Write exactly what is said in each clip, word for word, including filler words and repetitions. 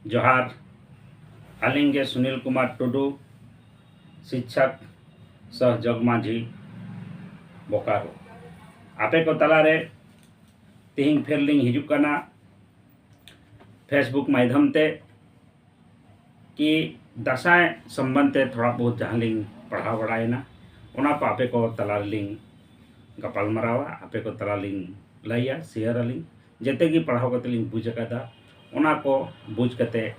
ᱡᱚᱦᱟᱨ᱾ ᱟᱹᱞᱤᱧ ᱜᱮ ᱥᱩᱱᱤᱞ ᱠᱩᱢᱟᱨ ᱴᱩᱰᱩ, ᱥᱤᱠᱪᱷᱚᱠ ᱥᱚᱦ ᱡᱚᱜᱽ ᱢᱟᱹᱡᱷᱤ, ᱵᱳᱠᱟᱨᱳ᱾ ᱟᱯᱮ ᱠᱚ ᱛᱟᱞᱟᱨᱮ ᱛᱮᱦᱮᱧ ᱯᱷᱮᱨ ᱞᱤᱧ ᱦᱤᱡᱩᱜ ᱠᱟᱱᱟ Facebook ᱢᱟᱫᱽᱫᱷᱚᱢ ᱛᱮ᱾ ᱠᱤ ᱫᱟᱸᱥᱟᱭ ᱥᱚᱢᱵᱚᱱᱫᱷ ᱛᱮ ᱛᱷᱚᱲᱟ ᱵᱚᱦᱩᱛ ᱡᱟᱦᱟᱸ ᱞᱤᱧ ᱯᱟᱲᱦᱟᱣ ᱵᱟᱲᱟᱭᱮᱱᱟ, ᱚᱱᱟ ᱠᱚ ᱟᱯᱮ ᱠᱚ ᱛᱟᱞᱟ ᱨᱮᱞᱤᱧ ᱜᱟᱯᱟᱞ ᱢᱟᱨᱟᱣᱟ, ᱟᱯᱮ ᱠᱚ ᱛᱟᱞᱟ ᱞᱤᱧ ᱞᱟᱹᱭᱟ, ᱥᱮᱭᱟᱨ ᱟᱹᱞᱤᱧ᱾ ᱡᱮᱛᱮ ᱜᱮ ᱯᱟᱲᱦᱟᱣ ᱠᱟᱛᱮ ᱞᱤᱧ ᱵᱩᱡᱽ ᱟᱠᱟᱫᱟ, ᱚᱱᱟ ᱠᱚ ᱵᱩᱡᱽ ᱠᱟᱛᱮ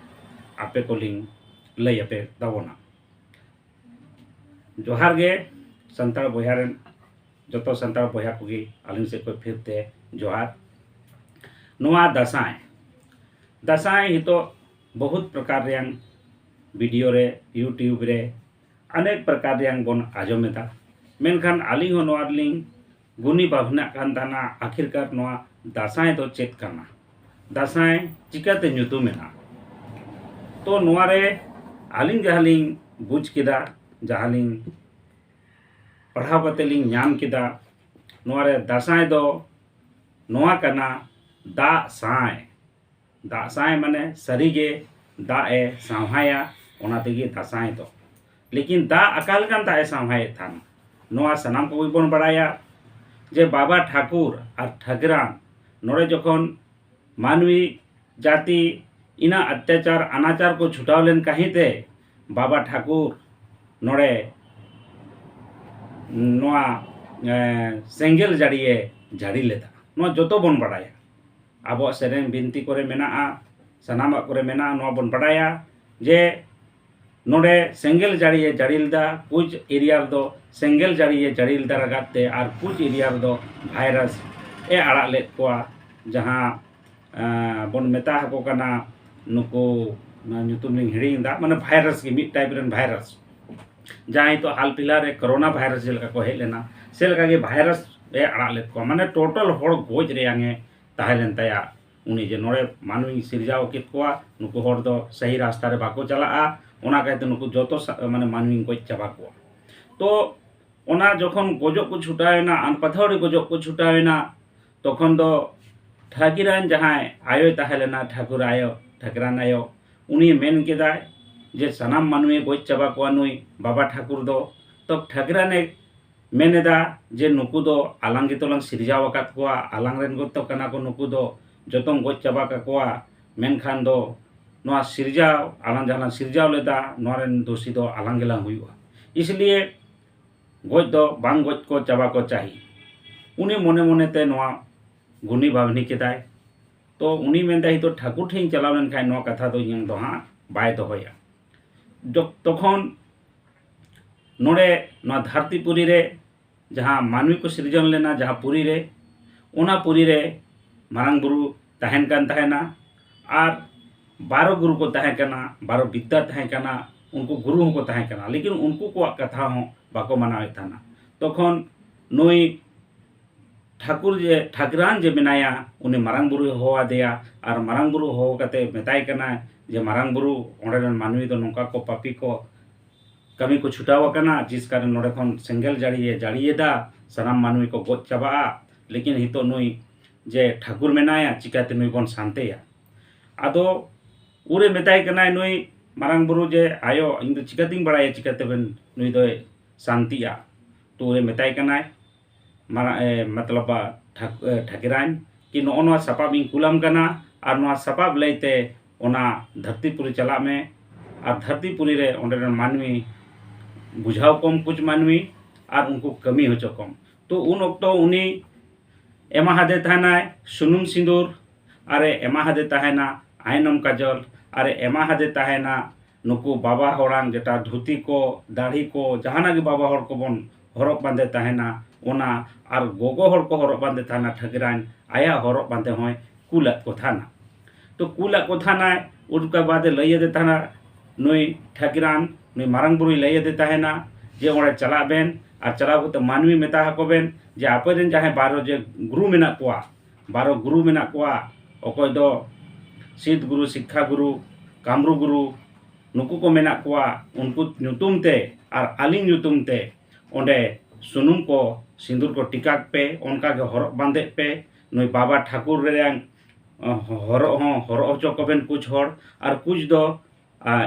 ᱟᱯᱮ ᱠᱚᱞᱤᱧ ᱞᱟᱹᱭ ᱟᱯᱮ ᱛᱟᱵᱚᱱᱟ᱾ ᱡᱚᱦᱟᱨ ᱜᱮ ᱥᱟᱱᱛᱟᱲ ᱵᱚᱭᱦᱟ ᱨᱮᱱ, ᱡᱚᱛᱚ ᱥᱟᱱᱛᱟᱲ ᱵᱚᱭᱦᱟ ᱠᱚᱜᱮ ᱟᱹᱞᱤᱧ ᱥᱮᱫ ᱠᱷᱚᱱ ᱯᱷᱤᱨ ᱛᱮ ᱡᱚᱦᱟᱨ᱾ ᱱᱚᱣᱟ ᱫᱟᱸᱥᱟᱭ, ᱫᱟᱸᱥᱟᱭ ᱱᱤᱛᱚᱜ ᱵᱚᱦᱩᱛ ᱯᱨᱚᱠᱟᱨ ᱨᱮᱭᱟᱝ video ᱨᱮ, YouTube ᱨᱮ ᱚᱱᱮᱠ ᱯᱨᱚᱠᱟᱨ ᱨᱮᱭᱟᱝ ᱵᱚᱱ ᱟᱸᱡᱚᱢ ᱮᱫᱟ, ᱢᱮᱱᱠᱷᱟᱱ ᱟᱹᱞᱤᱧ ᱦᱚᱸ ᱱᱚᱣᱟ ᱨᱮᱞᱤᱧ ᱜᱩᱱᱤ ᱵᱷᱟᱵᱽᱱᱟᱜ ᱠᱟᱱ ᱛᱟᱦᱮᱱᱟ, ᱟᱹᱠᱷᱤᱨᱠᱟᱨ ᱱᱚᱣᱟ ᱫᱟᱸᱥᱟᱭ ᱫᱚ ᱪᱮᱫ ᱠᱟᱱᱟ? ᱫᱟᱸᱥᱟᱭ ᱪᱤᱠᱟᱹᱛᱮ ᱧᱩᱛᱩᱢ ᱮᱱᱟ? ᱛᱚ ᱱᱚᱣᱟ ᱨᱮ ᱟᱹᱞᱤᱧ ᱡᱟᱦᱟᱸ ᱞᱤᱧ ᱵᱩᱡᱽ ᱠᱮᱫᱟ, ᱡᱟᱦᱟᱸ ᱞᱤᱧ ᱯᱟᱲᱦᱟᱣ ᱠᱟᱛᱮ ᱞᱤᱧ ᱧᱟᱢ ᱠᱮᱫᱟ, ᱱᱚᱣᱟ ᱨᱮ ᱫᱟᱸᱥᱟᱭ ᱫᱚ ᱱᱚᱣᱟ ᱠᱟᱱᱟ, ᱫᱟᱜ ᱥᱟᱭ᱾ ᱫᱟᱜ ᱥᱟᱭ ᱢᱟᱱᱮ ᱥᱟᱹᱨᱤᱜᱮ ᱫᱟᱜ ᱮ ᱥᱟᱶᱦᱟᱭᱟ, ᱚᱱᱟ ᱛᱮᱜᱮ ᱫᱟᱸᱥᱟᱭ ᱫᱚ᱾ ᱞᱮᱠᱤᱱ ᱫᱟᱜ ᱚᱠᱟ ᱞᱮᱠᱟᱱ ᱫᱟᱜ ᱮ ᱥᱟᱶᱦᱟᱭᱮᱫ ᱛᱟᱦᱮᱱ? ᱱᱚᱣᱟ ᱥᱟᱱᱟᱢ ᱠᱚᱜᱮ ᱵᱚᱱ ᱵᱟᱲᱟᱭᱟ ᱡᱮ ᱵᱟᱵᱟ ᱴᱷᱟᱹᱠᱩᱨ ᱟᱨ ᱴᱷᱟᱹᱠᱨᱟᱱ ᱱᱚᱰᱮ ᱡᱚᱠᱷᱚᱱ ᱢᱟᱹᱱᱢᱤ ᱡᱟᱹᱛᱤ ᱤᱱᱟᱹᱜ ᱚᱛᱛᱟᱪᱟᱨ ᱚᱱᱟᱪᱟᱨ ᱠᱚ ᱪᱷᱩᱴᱟᱹᱣ ᱞᱮᱱ ᱠᱟᱹᱦᱤᱸ ᱛᱮ ᱵᱟᱵᱟ ᱴᱷᱟᱹᱠᱩᱨ ᱱᱚᱰᱮ ᱱᱚᱣᱟ, ᱮ, ᱥᱮᱸᱜᱮᱞ ᱡᱟᱹᱲᱤᱭᱮ ᱡᱟᱹᱲᱤ ᱞᱮᱫᱟ᱾ ᱱᱚᱣᱟ ᱡᱚᱛᱚ ᱵᱚᱱ ᱵᱟᱲᱟᱭᱟ, ᱟᱵᱚᱣᱟᱜ ᱥᱮᱨᱮᱧ ᱵᱤᱱᱛᱤ ᱠᱚᱨᱮ ᱢᱮᱱᱟᱜᱼᱟ, ᱥᱟᱱᱟᱢᱟᱜ ᱠᱚᱨᱮ ᱢᱮᱱᱟᱜᱼᱟ᱾ ᱱᱚᱣᱟ ᱵᱚᱱ ᱵᱟᱲᱟᱭᱟ ᱡᱮ ᱱᱚᱰᱮ ᱥᱮᱸᱜᱮᱞ ᱡᱟᱹᱲᱤᱭᱮ ᱡᱟᱹᱲᱤ ᱞᱮᱫᱟ, ᱠᱩᱪ ᱮᱨᱤᱭᱟ ᱨᱮᱫᱚ ᱥᱮᱸᱜᱮᱞ ᱡᱟᱹᱲᱤᱭᱮ ᱡᱟᱹᱲᱤ ᱞᱮᱫᱟ ᱨᱟᱜᱟᱛ ᱛᱮ, ᱟᱨ ᱠᱩᱪ ᱮᱨᱤᱭᱟ ᱨᱮᱫᱚ ᱵᱷᱟᱭᱨᱟᱥ ᱮ ᱟᱲᱟᱜ ᱞᱮᱫ ᱠᱚᱣᱟ, ᱡᱟᱦᱟᱸ, ᱮᱸ, ᱵᱚᱱ ᱢᱮᱛᱟ ᱟᱠᱚ ᱠᱟᱱᱟ ᱱᱩᱠᱩ, ᱚᱱᱟ ᱧᱩᱛᱩᱢ ᱞᱤᱧ ᱦᱤᱲᱤᱧ ᱮᱫᱟ, ᱢᱟᱱᱮ ᱵᱷᱟᱭᱨᱟᱥ ᱜᱮ, ᱢᱤᱫ ᱴᱟᱭᱤᱯ ᱨᱮᱱ ᱵᱷᱟᱭᱨᱟᱥ, ᱡᱟᱦᱟᱸ ᱱᱤᱛᱚᱜ ᱦᱟᱞ ᱯᱷᱤᱞᱦᱟᱞ ᱨᱮ ᱠᱳᱨᱳᱱᱟ ᱵᱷᱟᱭᱨᱟᱥ ᱪᱮᱫ ᱞᱮᱠᱟ ᱠᱚ ᱦᱮᱡ ᱞᱮᱱᱟ, ᱪᱮᱫ ᱞᱮᱠᱟ ᱜᱮ ᱵᱷᱟᱭᱨᱟᱥ ᱮ ᱟᱲᱟᱜ ᱞᱮᱫ ᱠᱚᱣᱟ, ᱢᱟᱱᱮ ᱴᱳᱴᱟᱞ ᱦᱚᱲ ᱜᱚᱡ ᱨᱮᱭᱟᱝ ᱮ ᱛᱟᱦᱮᱸ ᱞᱮᱱ ᱛᱟᱭᱟ᱾ ᱩᱱᱤ ᱡᱮ ᱱᱚᱰᱮ ᱢᱟᱹᱱᱢᱤᱧ ᱥᱤᱨᱡᱟᱣ ᱠᱮᱫ ᱠᱚᱣᱟ, ᱱᱩᱠᱩ ᱦᱚᱲ ᱫᱚ ᱥᱟᱹᱦᱤ ᱨᱟᱥᱛᱟ ᱨᱮ ᱵᱟᱠᱚ ᱪᱟᱞᱟᱜᱼᱟ, ᱚᱱᱟ ᱠᱟᱭᱛᱮ ᱱᱩᱠᱩ ᱡᱚᱛᱚ ᱥᱟ-, ᱢᱟᱱᱮ ᱢᱟᱹᱱᱢᱤᱧ ᱜᱚᱡ ᱪᱟᱵᱟ ᱠᱚᱣᱟ᱾ ᱛᱚ ᱚᱱᱟ ᱡᱚᱠᱷᱚᱱ ᱜᱚᱡᱚᱜ ᱠᱚ ᱪᱷᱩᱴᱟᱣ ᱮᱱᱟ, ᱟᱱᱯᱟᱛᱷᱟᱣᱲᱤ ᱜᱚᱡᱚᱜ ᱠᱚ ᱪᱷᱩᱴᱟᱣ ᱮᱱᱟ, ᱛᱚᱠᱷᱚᱱ ᱫᱚ ᱴᱷᱟᱹᱠᱤᱨᱟᱱ ᱡᱟᱦᱟᱸᱭ ᱟᱭᱳᱭ ᱛᱟᱦᱮᱸ ᱞᱮᱱᱟ, ᱴᱷᱟᱹᱠᱩᱨ ᱟᱭᱳ, ᱴᱷᱟᱹᱠᱨᱟᱱ ᱟᱭᱳ, ᱩᱱᱤ ᱢᱮᱱ ᱠᱮᱫᱟᱭ ᱡᱮ ᱥᱟᱱᱟᱢ ᱢᱟᱹᱱᱢᱤ ᱜᱚᱡ ᱪᱟᱵᱟ ᱠᱚᱣᱟ ᱱᱩᱭ ᱵᱟᱵᱟ ᱴᱷᱟᱹᱠᱩᱨ ᱫᱚ᱾ ᱛᱚ ᱴᱷᱟᱹᱠᱨᱟᱱᱮ ᱢᱮᱱ ᱮᱫᱟ ᱡᱮ ᱱᱩᱠᱩ ᱫᱚ ᱟᱞᱟᱝ ᱜᱮᱛᱚ ᱞᱟᱝ ᱥᱤᱨᱡᱟᱣ ᱟᱠᱟᱫ ᱠᱚᱣᱟ, ᱟᱞᱟᱝ ᱨᱮᱱ ᱜᱮᱛᱚ ᱠᱟᱱᱟ ᱠᱚ ᱱᱩᱠᱩ ᱫᱚ, ᱡᱚᱛᱚᱢ ᱜᱚᱡ ᱪᱟᱵᱟ ᱠᱟᱠᱚᱣᱟ᱾ ᱢᱮᱱᱠᱷᱟᱱ ᱫᱚ ᱱᱚᱣᱟ ᱥᱤᱨᱡᱟᱣ, ᱟᱞᱟᱝ ᱡᱟᱦᱟᱸ ᱞᱟᱝ ᱥᱤᱨᱡᱟᱣ ᱞᱮᱫᱟ, ᱱᱚᱣᱟ ᱨᱮᱱ ᱫᱳᱥᱤ ᱫᱚ ᱟᱞᱟᱝ ᱜᱮᱞᱟᱝ ᱦᱩᱭᱩᱜᱼᱟ᱾ ᱤᱥᱞᱤᱭᱮ ᱜᱚᱡ ᱫᱚ ᱵᱟᱝ ᱜᱚᱡ ᱠᱚ ᱪᱟᱵᱟ ᱠᱚ ᱪᱟᱹᱦᱤ᱾ ᱩᱱᱤ ᱢᱚᱱᱮ ᱢᱚᱱᱮᱛᱮ ᱱᱚᱣᱟ ᱜᱩᱱᱤ ᱵᱷᱟᱵᱽᱱᱤ ᱠᱮᱫᱟᱭ᱾ ᱛᱚ ᱩᱱᱤ ᱢᱮᱱᱫᱟᱭ, ᱱᱤᱛᱚᱜ ᱴᱷᱟᱹᱠᱩᱨ ᱴᱷᱮᱱ ᱤᱧ ᱪᱟᱞᱟᱣ ᱞᱮᱱᱠᱷᱟᱱ ᱱᱚᱣᱟ ᱠᱟᱛᱷᱟ ᱫᱚ ᱤᱧᱟᱹᱝ ᱫᱚ ᱦᱟᱸᱜ ᱵᱟᱭ ᱫᱚᱦᱚᱭᱟ᱾ ᱡᱚᱠ-, ᱛᱚᱠᱷᱚᱱ ᱱᱚᱰᱮ ᱱᱚᱣᱟ ᱫᱷᱟᱹᱨᱛᱤ ᱯᱩᱨᱤ ᱨᱮ ᱡᱟᱦᱟᱸ ᱢᱟᱹᱱᱢᱤ ᱠᱚ ᱥᱤᱨᱡᱚᱱ ᱞᱮᱱᱟ, ᱡᱟᱦᱟᱸ ᱯᱩᱨᱤ ᱨᱮ, ᱚᱱᱟ ᱯᱩᱨᱤ ᱨᱮ ᱢᱟᱨᱟᱝ ᱵᱩᱨᱩ ᱛᱟᱦᱮᱱ ᱠᱟᱱ ᱛᱟᱦᱮᱱᱟ᱾ ᱟᱨ ᱵᱟᱨᱚ ᱜᱩᱨᱩ ᱠᱚ ᱛᱟᱦᱮᱸ ᱠᱟᱱᱟ, ᱵᱟᱨᱚ ᱵᱤᱫᱽᱫᱟ ᱛᱟᱦᱮᱸ ᱠᱟᱱᱟ, ᱩᱱᱠᱩ ᱜᱩᱨᱩ ᱦᱚᱸᱠᱚ ᱛᱟᱦᱮᱸ ᱠᱟᱱᱟ, ᱞᱮᱠᱤᱱ ᱩᱱᱠᱩ ᱠᱚᱣᱟᱜ ᱠᱟᱛᱷᱟ ᱦᱚᱸ ᱵᱟᱠᱚ ᱢᱟᱱᱟᱣᱮᱫ ᱛᱟᱦᱮᱱᱟ᱾ ᱛᱚᱠᱷᱚᱱ ᱱᱩᱭ ᱴᱷᱟᱹᱠᱩᱨ ᱡᱮ, ᱴᱷᱟᱹᱠᱨᱟᱱ ᱡᱮ ᱢᱮᱱᱟᱭᱟ, ᱩᱱᱤ ᱢᱟᱨᱟᱝ ᱵᱩᱨᱩᱭ ᱦᱚᱦᱚ ᱟᱫᱮᱭᱟ᱾ ᱟᱨ ᱢᱟᱨᱟᱝ ᱵᱩᱨᱩ ᱦᱚᱦᱚ ᱠᱟᱛᱮ ᱢᱮᱛᱟᱭ ᱠᱟᱱᱟᱭ ᱡᱮ, ᱢᱟᱨᱟᱝ ᱵᱩᱨᱩ, ᱚᱸᱰᱮ ᱨᱮᱱ ᱢᱟᱹᱱᱢᱤ ᱫᱚ ᱱᱚᱝᱠᱟ ᱠᱚ ᱯᱟᱯᱤ ᱠᱚ ᱠᱟᱹᱢᱤ ᱠᱚ ᱪᱷᱩᱴᱟᱣ ᱟᱠᱟᱱᱟ, ᱡᱤᱥ ᱠᱟᱨᱚᱱ ᱱᱚᱰᱮ ᱠᱷᱚᱱ ᱥᱮᱸᱜᱮᱞ ᱡᱟᱹᱲᱤᱭᱮ ᱡᱟᱹᱲᱤᱭᱮᱫᱟ, ᱥᱟᱱᱟᱢ ᱢᱟᱹᱱᱢᱤ ᱠᱚ ᱜᱚᱡ ᱪᱟᱵᱟᱜᱼᱟ᱾ ᱞᱮᱠᱤᱱ ᱱᱤᱛᱚᱜ ᱱᱩᱭ ᱡᱮ ᱴᱷᱟᱹᱠᱩᱨ ᱢᱮᱱᱟᱭᱟ, ᱪᱤᱠᱟᱹᱛᱮ ᱱᱩᱭ ᱵᱚᱱ ᱥᱟᱱᱛᱮᱭᱟ? ᱟᱫᱚ ᱩᱱᱨᱮ ᱢᱮᱛᱟᱭ ᱠᱟᱱᱟᱭ ᱱᱩᱭ ᱢᱟᱨᱟᱝ ᱵᱩᱨᱩ ᱡᱮ, ᱟᱭᱳ, ᱤᱧ ᱫᱚ ᱪᱤᱠᱟᱹᱛᱤᱧ ᱵᱟᱲᱟᱭᱟ ᱪᱤᱠᱟᱹᱛᱮᱵᱮᱱ ᱱᱩᱭ ᱫᱚᱭ ᱥᱟᱱᱛᱤᱜᱼᱟ? ᱛᱚ ᱩᱱᱨᱮ ᱢᱮᱛᱟᱭ ᱠᱟᱱᱟᱭ ᱢᱟᱨᱟ-, ᱮ, ᱢᱚᱛᱞᱚᱵ, ᱴᱷᱟᱠ-, ᱮ, ᱴᱷᱟᱹᱠᱨᱟᱱ ᱠᱤ ᱱᱚᱜᱼᱚ ᱱᱚᱣᱟ ᱥᱟᱯᱟᱵ ᱤᱧ ᱠᱩᱞᱟᱢ ᱠᱟᱱᱟ, ᱟᱨ ᱱᱚᱣᱟ ᱥᱟᱯᱟᱵ ᱞᱟᱹᱭᱛᱮ ᱚᱱᱟ ᱫᱷᱟᱹᱨᱛᱤ ᱯᱩᱨᱤ ᱪᱟᱞᱟᱜ ᱢᱮ, ᱟᱨ ᱫᱷᱟᱹᱨᱛᱤ ᱯᱩᱨᱤ ᱨᱮ ᱚᱸᱰᱮ ᱨᱮᱱ ᱢᱟᱹᱱᱢᱤ ᱵᱩᱡᱷᱟᱹᱣ ᱠᱚᱢ ᱠᱩᱪ ᱢᱟᱹᱱᱢᱤ, ᱟᱨ ᱩᱱᱠᱩ ᱠᱟᱹᱢᱤ ᱦᱚᱪᱚ ᱠᱚᱢ᱾ ᱛᱚ ᱩᱱ ᱚᱠᱛᱚ ᱩᱱᱤ ᱮᱢᱟ ᱦᱟᱫᱮ ᱛᱟᱦᱮᱱᱟᱭ ᱥᱩᱱᱩᱢ ᱥᱤᱸᱫᱩᱨ, ᱟᱨᱮ ᱮᱢᱟ ᱦᱟᱫᱮ ᱛᱟᱦᱮᱱᱟ ᱟᱭᱱᱚᱢ ᱠᱟᱡᱚᱞ, ᱟᱨᱮ ᱮᱢᱟ ᱦᱟᱫᱮ ᱛᱟᱦᱮᱱᱟ ᱱᱩᱠᱩ ᱵᱟᱵᱟ ᱦᱚᱲᱟᱝ ᱡᱮᱴᱟ ᱫᱷᱩᱛᱤ ᱠᱚ, ᱫᱟᱲᱦᱤ ᱠᱚ, ᱡᱟᱦᱟᱱᱟᱜ ᱜᱮ ᱵᱟᱵᱟ ᱦᱚᱲ ᱠᱚᱵᱚᱱ ᱦᱚᱨᱚᱜ ᱵᱟᱸᱫᱮ ᱛᱟᱦᱮᱱᱟ, ᱚᱱᱟ, ᱟᱨ ᱜᱚᱜᱚ ᱦᱚᱲ ᱠᱚ ᱦᱚᱨᱚᱜ ᱵᱟᱸᱫᱮ ᱛᱟᱦᱮᱱᱟ, ᱴᱷᱟᱹᱠᱨᱟᱱ ᱟᱭᱟᱜ ᱦᱚᱨᱚᱜ ᱵᱟᱸᱫᱮ ᱦᱚᱸᱭ ᱠᱩᱞᱟᱫ ᱠᱚ ᱛᱟᱦᱮᱱᱟ᱾ ᱛᱚ ᱠᱩᱞᱟᱫ ᱠᱚ ᱛᱟᱦᱮᱱᱟᱭ, ᱩᱱᱠᱟ ᱵᱟᱫᱮ ᱞᱟᱹᱭ ᱟᱫᱮ ᱛᱟᱦᱮᱱᱟ ᱱᱩᱭ ᱴᱷᱟᱹᱠᱨᱟᱱ, ᱱᱩᱭ ᱢᱟᱨᱟᱝ ᱵᱩᱨᱩᱭ ᱞᱟᱹᱭ ᱟᱫᱮ ᱛᱟᱦᱮᱱᱟ ᱡᱮ ᱚᱸᱰᱮ ᱪᱟᱞᱟᱜ ᱵᱮᱱ, ᱟᱨ ᱪᱟᱞᱟᱣ ᱠᱟᱛᱮ ᱢᱟᱹᱱᱢᱤ ᱢᱮᱛᱟ ᱟᱠᱚ ᱵᱮᱱ ᱡᱮ ᱟᱯᱮ ᱨᱮᱱ ᱡᱟᱦᱟᱸᱭ ᱵᱟᱨᱚ ᱡᱮ ᱜᱩᱨᱩ ᱢᱮᱱᱟᱜ ᱠᱚᱣᱟ, ᱵᱟᱨᱚ ᱜᱩᱨᱩ ᱢᱮᱱᱟᱜ ᱠᱚᱣᱟ, ᱚᱠᱚᱭ ᱫᱚ ᱥᱤᱫ ᱜᱩᱨᱩ, ᱥᱤᱠᱠᱷᱟ ᱜᱩᱨᱩ, ᱠᱟᱢᱨᱩ ᱜᱩᱨᱩ, ᱱᱩᱠᱩ ᱠᱚ ᱢᱮᱱᱟᱜ ᱠᱚᱣᱟ, ᱩᱱᱠᱩ ᱧᱩᱛᱩᱢ ᱛᱮ ᱟᱨ ᱟᱹᱞᱤᱧ ᱧᱩᱛᱩᱢ ᱛᱮ ᱚᱸᱰᱮ ᱥᱩᱱᱩᱢ ᱠᱚ, ᱥᱤᱸᱫᱩᱨ ᱠᱚ ᱴᱤᱠᱟᱜ ᱯᱮ, ᱚᱱᱠᱟ ᱜᱮ ᱦᱚᱨᱚᱜ ᱵᱟᱸᱫᱮᱜ ᱯᱮ, ᱱᱩᱭ ᱵᱟᱵᱟ ᱴᱷᱟᱹᱠᱩᱨ ᱨᱮᱭᱟᱝ ᱦᱚᱨᱚᱜ ᱦᱚᱸ ᱦᱚᱨᱚᱜ ᱦᱚᱪᱚ ᱠᱚᱵᱮᱱ ᱠᱩᱪ ᱦᱚᱲ, ᱟᱨ ᱠᱩᱪ ᱫᱚ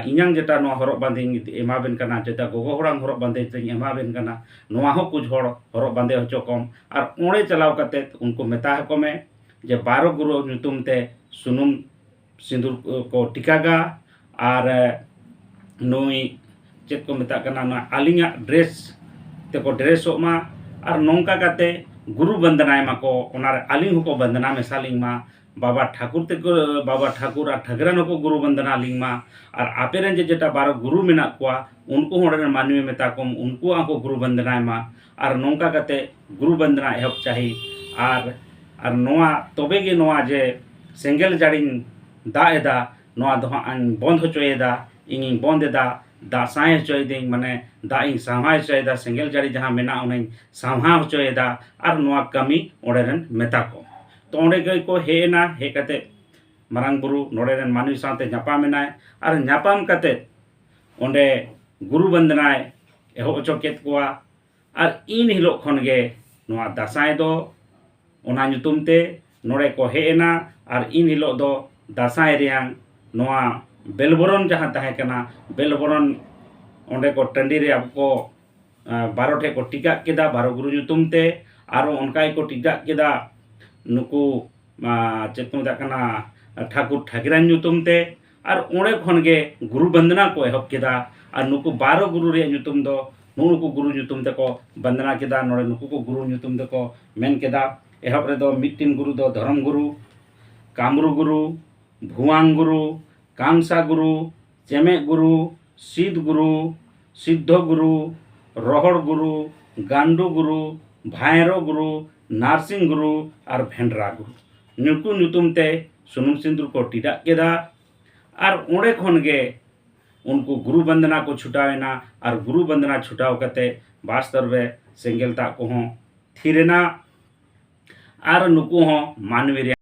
ᱤᱧᱟᱝ ᱡᱮᱴᱟ ᱱᱚᱣᱟ ᱦᱚᱨᱚᱜ ᱵᱟᱸᱫᱮᱧ ᱮᱢᱟᱵᱮᱱ ᱠᱟᱱᱟ, ᱡᱮᱴᱟ ᱜᱚᱜᱚ ᱦᱚᱲᱟᱝ ᱦᱚᱨᱚᱜ ᱵᱟᱸᱫᱮ ᱛᱮᱧ ᱮᱢᱟᱵᱮᱱ ᱠᱟᱱᱟ, ᱱᱚᱣᱟ ᱦᱚᱸ ᱠᱩᱪ ᱦᱚᱲ ᱦᱚᱨᱚᱜ ᱵᱟᱸᱫᱮ ᱦᱚᱪᱚ ᱠᱚᱢ᱾ ᱟᱨ ᱚᱸᱰᱮ ᱪᱟᱞᱟᱣ ᱠᱟᱛᱮ ᱩᱱᱠᱩ ᱢᱮᱛᱟ ᱟᱠᱚ ᱢᱮ ᱡᱮ ᱵᱟᱨᱚ ᱜᱩᱨᱩ ᱧᱩᱛᱩᱢ ᱛᱮ ᱥᱩᱱᱩᱢ ᱥᱤᱸᱫᱩᱨ ᱠᱚ ᱴᱤᱠᱟᱜᱟ᱾ ᱟᱨ ᱱᱩᱭ ᱪᱮᱫ ᱠᱚ ᱢᱮᱛᱟᱜ ᱠᱟᱱᱟ, ᱱᱚᱣᱟ ᱟᱹᱞᱤᱧᱟᱜ ᱰᱨᱮᱥ ᱛᱮᱠᱚ ᱰᱨᱮᱥᱚᱜ ᱢᱟ᱾ ᱟᱨ ᱱᱚᱝᱠᱟ ᱠᱟᱛᱮ ᱜᱩᱨᱩ ᱵᱚᱱᱫᱱᱟᱭ ᱢᱟᱠᱚ, ᱚᱱᱟᱨᱮ ᱟᱹᱞᱤᱧ ᱦᱚᱸᱠᱚ ᱵᱚᱱᱫᱱᱟ ᱢᱮᱥᱟ ᱞᱤᱧ ᱢᱟ᱾ ᱵᱟᱵᱟ ᱴᱷᱟᱹᱠᱩᱨ ᱛᱮᱠᱚ, ᱵᱟᱵᱟ ᱴᱷᱟᱹᱠᱩᱨ ᱟᱨ ᱴᱷᱟᱹᱠᱨᱟᱱ ᱦᱚᱸᱠᱚ ᱜᱩᱨᱩ ᱵᱚᱱᱫᱱᱟ ᱞᱤᱧ ᱢᱟ᱾ ᱟᱨ ᱟᱯᱮ ᱨᱮᱱ ᱡᱮ ᱡᱮᱴᱟ ᱵᱟᱨᱚ ᱜᱩᱨᱩ ᱢᱮᱱᱟᱜ ᱠᱚᱣᱟ, ᱩᱱᱠᱩ ᱦᱚᱸ ᱚᱸᱰᱮ ᱨᱮᱱ ᱢᱟᱹᱱᱢᱤ ᱢᱮᱛᱟ ᱠᱚᱢ, ᱩᱱᱠᱩᱣᱟᱜ ᱦᱚᱸᱠᱚ ᱜᱩᱨᱩ ᱵᱚᱱᱫᱱᱟᱭ ᱢᱟ᱾ ᱟᱨ ᱱᱚᱝᱠᱟ ᱠᱟᱛᱮ ᱜᱩᱨᱩ ᱵᱚᱱᱫᱱᱟ ᱮᱦᱚᱵ ᱪᱟᱹᱦᱤ᱾ ᱟᱨ ᱟᱨ ᱱᱚᱣᱟ ᱛᱚᱵᱮ ᱜᱮ ᱱᱚᱣᱟ ᱡᱮ ᱥᱮᱸᱜᱮᱞ ᱡᱟᱹᱲᱤᱧ ᱫᱟᱜ ᱮᱫᱟ, ᱱᱚᱣᱟ ᱫᱚ ᱦᱟᱸᱜ ᱤᱧ ᱵᱚᱱᱫ ᱦᱚᱪᱚᱭᱮᱫᱟ, ᱤᱧᱤᱧ ᱵᱚᱱᱫ ᱮᱫᱟ, ᱫᱟᱥᱟᱭ ᱦᱚᱪᱚᱭᱮᱫᱟᱹᱧ, ᱢᱟᱱᱮ ᱫᱟᱜ ᱤᱧ ᱥᱟᱶᱦᱟ ᱦᱚᱪᱚᱭᱮᱫᱟ, ᱥᱮᱸᱜᱮᱞ ᱡᱟᱹᱲᱤ ᱡᱟᱦᱟᱸ ᱢᱮᱱᱟᱜᱼᱟ ᱚᱱᱟᱧ ᱥᱟᱶᱦᱟ ᱦᱚᱪᱚᱭᱮᱫᱟ᱾ ᱟᱨ ᱱᱚᱣᱟ ᱠᱟᱹᱢᱤ ᱚᱸᱰᱮ ᱨᱮᱱ ᱢᱮᱛᱟ ᱠᱚ᱾ ᱛᱚ ᱚᱸᱰᱮ ᱜᱮ ᱠᱚ ᱦᱮᱡ ᱮᱱᱟ, ᱦᱮᱡ ᱠᱟᱛᱮ ᱢᱟᱨᱟᱝ ᱵᱩᱨᱩ ᱱᱚᱰᱮ ᱨᱮᱱ ᱢᱟᱹᱱᱢᱤ ᱥᱟᱶᱛᱮ ᱧᱟᱯᱟᱢ ᱮᱱᱟᱭ᱾ ᱟᱨ ᱧᱟᱯᱟᱢ ᱠᱟᱛᱮ ᱚᱸᱰᱮ ᱜᱩᱨᱩ ᱵᱚᱱᱫᱱᱟᱭ ᱮᱦᱚᱵ ᱦᱚᱪᱚ ᱠᱮᱫ ᱠᱚᱣᱟ᱾ ᱟᱨ ᱤᱱ ᱦᱤᱞᱳᱜ ᱠᱷᱚᱱ ᱜᱮ ᱱᱚᱣᱟ ᱫᱟᱸᱥᱟᱭ ᱫᱚ ᱚᱱᱟ ᱧᱩᱛᱩᱢ ᱛᱮ ᱱᱚᱰᱮ ᱠᱚ ᱦᱮᱡ ᱮᱱᱟ᱾ ᱟᱨ ᱤᱱ ᱦᱤᱞᱳᱜ ᱫᱚ ᱫᱟᱸᱥᱟᱭ ᱨᱮᱭᱟᱝ ᱱᱚᱣᱟ ᱵᱮᱞᱵᱚᱨᱚᱱ ᱡᱟᱦᱟᱸ ᱛᱟᱦᱮᱸ ᱠᱟᱱᱟ, ᱵᱮᱞᱵᱚᱨᱚᱱ ᱚᱸᱰᱮ ᱠᱚ ᱴᱟᱺᱰᱤ ᱨᱮ ᱟᱵᱚ ᱠᱚ, ᱟᱸ, ᱵᱟᱨᱚ ᱴᱷᱮᱡ ᱠᱚ ᱴᱤᱠᱟᱜ ᱠᱮᱫᱟ ᱵᱟᱨᱚ ᱜᱩᱨᱩ ᱧᱩᱛᱩᱢ ᱛᱮ᱾ ᱟᱨᱚ ᱚᱱᱠᱟ ᱜᱮᱠᱚ ᱴᱤᱠᱟᱜ ᱠᱮᱫᱟ ᱱᱩᱠᱩ, ᱟᱸ, ᱪᱮᱫ ᱠᱚ ᱢᱮᱛᱟᱜ ᱠᱟᱱᱟ, ᱴᱷᱟᱹᱠᱩᱨ ᱴᱷᱟᱹᱠᱨᱟᱱ ᱧᱩᱛᱩᱢ ᱛᱮ᱾ ᱟᱨ ᱚᱸᱰᱮ ᱠᱷᱚᱱ ᱜᱮ ᱜᱩᱨᱩ ᱵᱚᱱᱫᱱᱟ ᱠᱚ ᱮᱦᱚᱵ ᱠᱮᱫᱟ᱾ ᱟᱨ ᱱᱩᱠᱩ ᱵᱟᱨᱚ ᱜᱩᱨᱩ ᱨᱮᱭᱟᱜ ᱧᱩᱛᱩᱢ ᱫᱚ, ᱱᱩᱜᱼᱩ ᱱᱩᱠᱩ ᱜᱩᱨᱩ ᱧᱩᱛᱩᱢ ᱛᱮᱠᱚ ᱵᱚᱱᱫᱱᱟ ᱠᱮᱫᱟ᱾ ᱱᱚᱰᱮ ᱱᱩᱠᱩ ᱠᱚ ᱜᱩᱨᱩ ᱧᱩᱛᱩᱢ ᱛᱮᱠᱚ ᱢᱮᱱ ᱠᱮᱫᱟ᱾ ᱮᱦᱚᱵ ᱨᱮᱫᱚ ᱢᱤᱫᱴᱤᱱ ᱜᱩᱨᱩ ᱫᱚ ᱫᱷᱚᱨᱚᱢ ᱜᱩᱨᱩ, ᱠᱟᱢᱨᱩ ᱜᱩᱨᱩ, ᱵᱷᱩᱣᱟᱝ ᱜᱩᱨᱩ, ᱠᱟᱝᱥᱟ ᱜᱩᱨᱩ, ᱪᱮᱢᱮᱫ ᱜᱩᱨᱩ, ᱥᱤᱫ ᱜᱩᱨᱩ, ᱥᱤᱫᱽᱫᱷᱚ ᱜᱩᱨᱩ, ᱨᱚᱦᱚᱲ ᱜᱩᱨᱩ, ᱜᱟᱱᱰᱩ ᱜᱩᱨᱩ, ᱵᱷᱟᱭᱨᱚ ᱜᱩᱨᱩ, ᱱᱟᱨᱥᱤᱝ ᱜᱩᱨᱩ ᱟᱨ ᱵᱷᱮᱱᱰᱨᱟ ᱜᱩᱨᱩ᱾ ᱱᱩᱠᱩ ᱧᱩᱛᱩᱢ ᱛᱮ ᱥᱩᱱᱩᱢ ᱥᱤᱸᱫᱩᱨ ᱠᱚ ᱴᱤᱰᱟᱜ ᱠᱮᱫᱟ᱾ ᱟᱨ ᱚᱸᱰᱮ ᱠᱷᱚᱱ ᱜᱮ ᱩᱱᱠᱩ ᱜᱩᱨᱩ ᱵᱚᱱᱫᱱᱟ ᱠᱚ ᱪᱷᱩᱴᱟᱣ ᱮᱱᱟ᱾ ᱟᱨ ᱜᱩᱨᱩ ᱵᱚᱱᱫᱱᱟ ᱪᱷᱩᱴᱟᱣ ᱠᱟᱛᱮ ᱵᱟᱥᱛᱚᱨ ᱨᱮ ᱥᱮᱸᱜᱮᱞ ᱫᱟᱜ ᱠᱚᱦᱚᱸ ᱛᱷᱤᱨ ᱮᱱᱟ᱾ ᱟᱨ ᱱᱩᱠᱩ ᱦᱚᱸ ᱢᱟᱹᱱᱢᱤ ᱨᱮᱭᱟᱜ